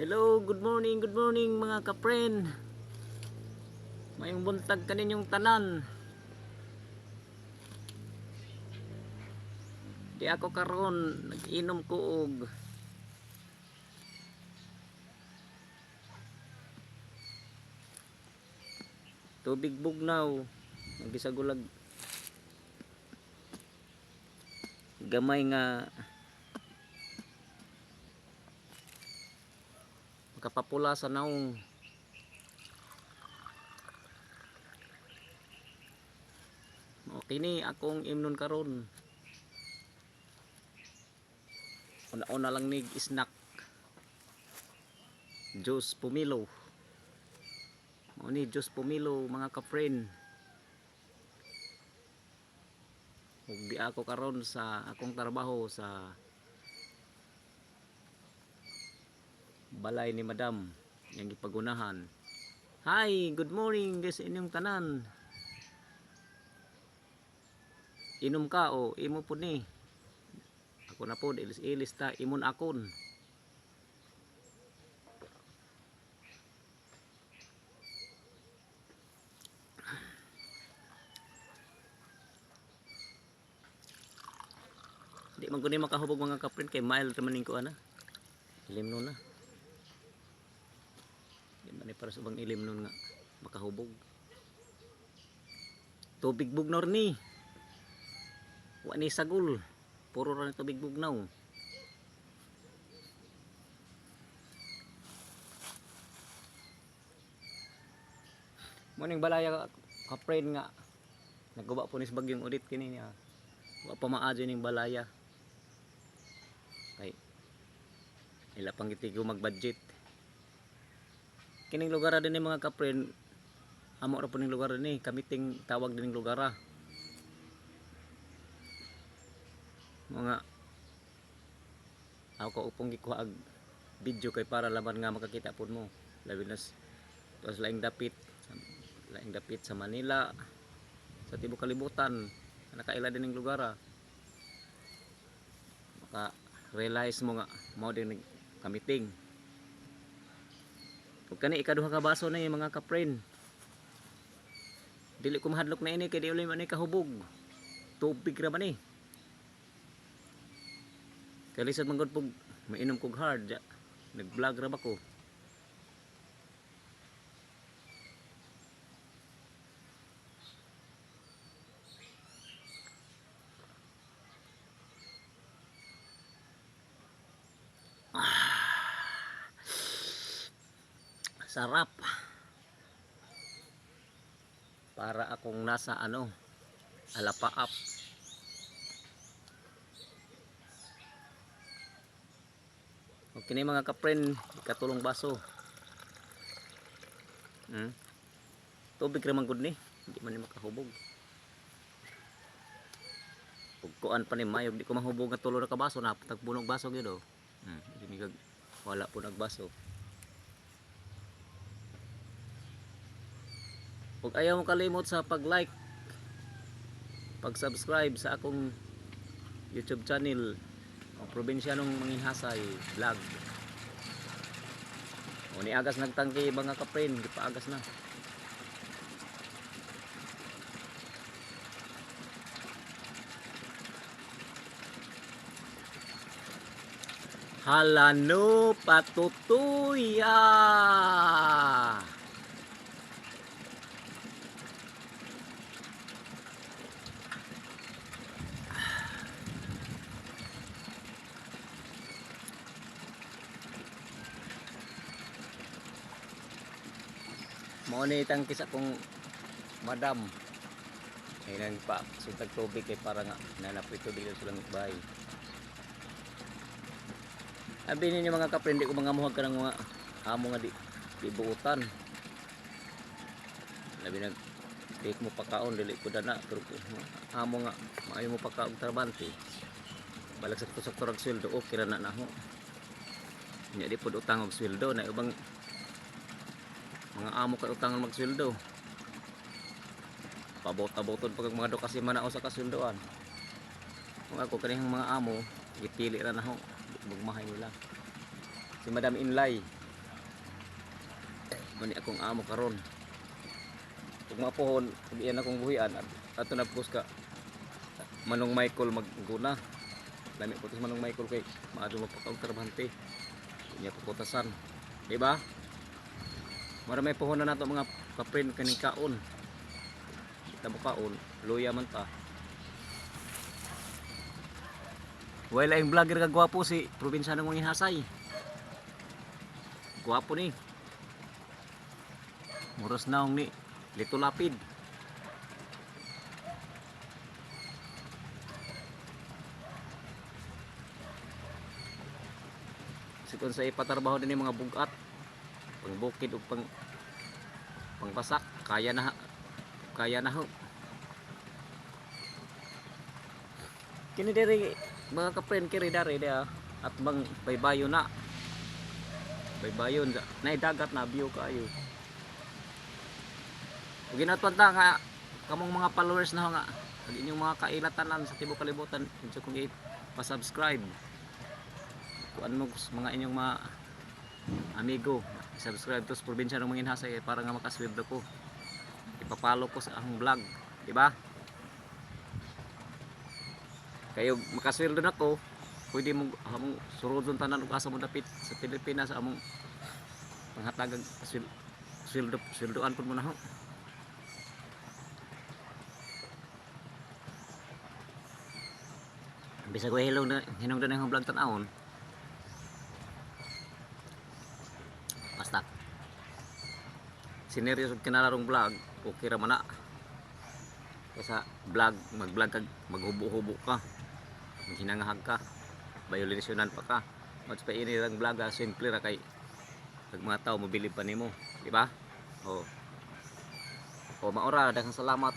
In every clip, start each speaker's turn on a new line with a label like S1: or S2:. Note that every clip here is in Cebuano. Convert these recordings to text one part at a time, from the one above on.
S1: Hello, good morning mga kapren. Mayong buntag kaninyong tanan. Di ako karon nag-inom ko og tubig bugnaw. Nagisagulag gamay nga makapapula sa naong. Mao kini akong imnon karon. Una-una lang nig snack. Juice pomelo. Mao ni juice pomelo mga ka-friend. Ug di ako karon sa akong trabaho sa balay ni Madam yang gipagunahan. Hi, good morning guys sa inyong tanan. Inom ka o imo pud ni. Ako na pod ilis-ilis ta imon akon. Di man ko ni makahubog mga kaprin kay mild raman ning ko ana. Ilim nun na. Di man ni para sa ubang ilim nun nga makahubog. Tubig bugnor ni. Wa ni sagol. Puro ra ni tubig bugnaw. Morning balaya kapren nga naguba po ni sa bagyong udit kini niya. Wa pa maadyo ning balaya. Kay ila pang gitigo mag-budget. Kining lugar din ni mga kapren, amo ra po ning lugar ni, kamiting tawag din ning lugar. Mga ako upong gikuha og video kay para laban nga makakita pud mo. Labi na sa laing dapit sa Manila, sa tibuok kalibutan, nakaila din ning lugar. Maka realize mo nga mao din kamiting. Ug kani ikaduha ka baso na yung mga kapren. Dili ko mahadlok na ini kay di uli man ni kahubog. Tubig ra man ni. Kay lisod man gud pug mainom kog hard. Ja. Nag-vlog ra ba ko? Sarap. Para akong nasa ano, Alapaap. Okay na mga kapren, katulong baso. Tubig ra man gud ni, hindi man ni makahubog. Ug kuan pa ni mayog di ko mahubog nga tulo ra ka baso na tagpunog baso gyud oh. Di wala po nagbaso. Ug ayaw mo kalimot sa pag-like, pag-subscribe sa akong YouTube channel, ang Probinsyanong Manginhasay Vlog. O ni agas nagtangki mga kapren, di pa agas na. Halano patutuya. Mao ni tangki sa akong madam. Ay nang pa sutag tubig kay para nga nanapoy tubig sa langit bahay. Abi ninyo mga kapren, di ko mga muhag ka ng mga amo nga di buutan. Labi nag di mo pakaon dili ko dana pero amo nga maayo mo pakaon trabante. Balag sakto-sakto rag sweldo okay ra na naho. Nya di pod utang og sweldo na ubang mga amo kay utangan magsweldo. Pabot-aboton pag mga do kasi manao sa kasweldoan. Kung ako kanihang mga amo, gipili ra naho, magmahay nila. Si Madam Inlay. Mani akong amo karon. Ug mapohon ug iyan akong buhian ato na ka Manong Michael magguna. Lami po to sa Manong Michael kay maadto mo pagkaog trabahante. Niya pagkutasan. Di ba? Mara may puhunan nato mga kaprin kaning kaon. Kita mo kaon, luya man ta. Wala yung vlogger ka gwapo si probinsyano mong Hasay. Gwapo ni. Muros naong ni Lito Lapid. Sikon sa ipatrabaho din yung mga bugat, pangbukid o pangbasak, kaya na ho. Kini diri mga kapren, kiri dari dia at bang baybayon na. Baybayon na dagat na view kayo. Ug ginatwan ta nga kamong mga followers na ho nga ang inyong mga kailatanan sa tibuok kalibutan unsa kung i-subscribe kuan mo mga inyong mga amigo, subscribe to sa probinsya ng mga Inhasay para nga makasweldo ko, ipapalo ko sa akong vlog, di ba? Kayo makasweldo na ko, pwede mo among surudon tanan ug asa mo dapit sa Pilipinas among panghatagag sweldo, sweldoan pud mo na ho. Bisag ko hilong na hinungdan ang vlog tan-awon, basta sineryo sa kinalarong vlog, okay ra man na. Kaysa vlog, mag-vlog ka, maghubo-hubo ka, maghinangahag ka, violationan pa ka. Mas pa ini lang vlog, ah, simple ra kay pag mga tao mobilib pa nimo, di ba? O o maora, daghang salamat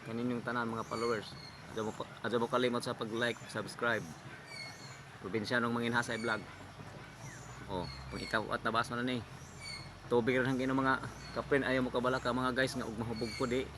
S1: kaninyong tanan mga followers. Adyo mo kalimot sa pag-like, subscribe. Probinsyanong Manginhasay Vlog. O, pang ikaw at nabasa na ni. Tubig rin ang mga kapren, ayaw mo kabala ka mga guys nga ug mahubog ko di.